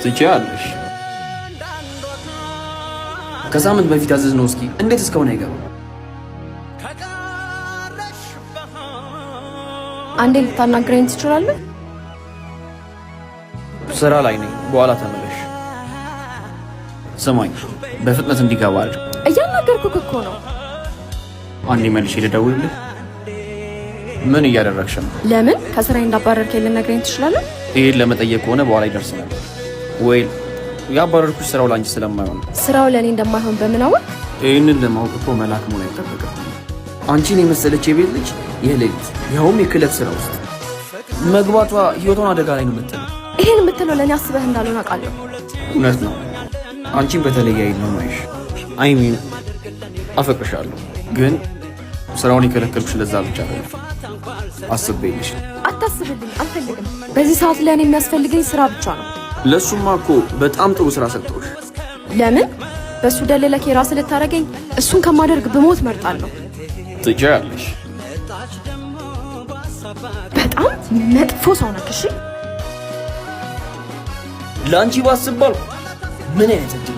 ትችያለሽ። ከሳምንት በፊት ያዘዝነው እስኪ እንዴት እስካሁን አይገባም? አንዴ ልታናግረኝ ትችላለህ? ስራ ላይ ነኝ። በኋላ ተመለሽ። ስማኝ፣ በፍጥነት እንዲገባ አድርግ። እያናገርኩህ እኮ ነው። አንዴ መልሼ ልደውልልህ። ምን እያደረግሽ ነው? ለምን ከስራዬ እንዳባረርከኝ ልነግረኝ ትችላለህ? ይሄን ለመጠየቅ ከሆነ በኋላ ይደርስ ነበር። ወይ ያባረርኩሽ ስራው ለአንቺ ስለማይሆን ነው። ስራው ለእኔ እንደማይሆን በምን አወቅ? ይህንን ለማወቅ እኮ መልአክ መሆን አይጠበቅብኝም። አንቺን የመሰለች የቤት ልጅ የሌሊት ያውም የክለብ ስራ ውስጥ መግባቷ ህይወቷን አደጋ ላይ ነው የምጥለው። ይሄን የምትለው ለእኔ አስበህ እንዳልሆነ አውቃለሁ። እውነት ነው። አንቺን በተለየ አይን ነው ማይሽ። I mean አፈቅርሻለሁ፣ ግን ስራውን የከለከልኩሽ ለዛ ብቻ አይደለም። አስቤልሽ። አታስብልኝ፣ አልፈልግም። በዚህ ሰዓት ለእኔ የሚያስፈልገኝ ስራ ብቻ ነው። ለእሱማ እኮ በጣም ጥሩ ስራ ሰጠሁሽ። ለምን በእሱ ደልለክ የራስህ ልታደርገኝ? እሱን ከማደርግ ብሞት መርጣለሁ። ትችያለሽ። በጣም መጥፎ ሰው ነህ። እሺ ለአንቺ ባስብ ባልኩ ምን አይነት እድል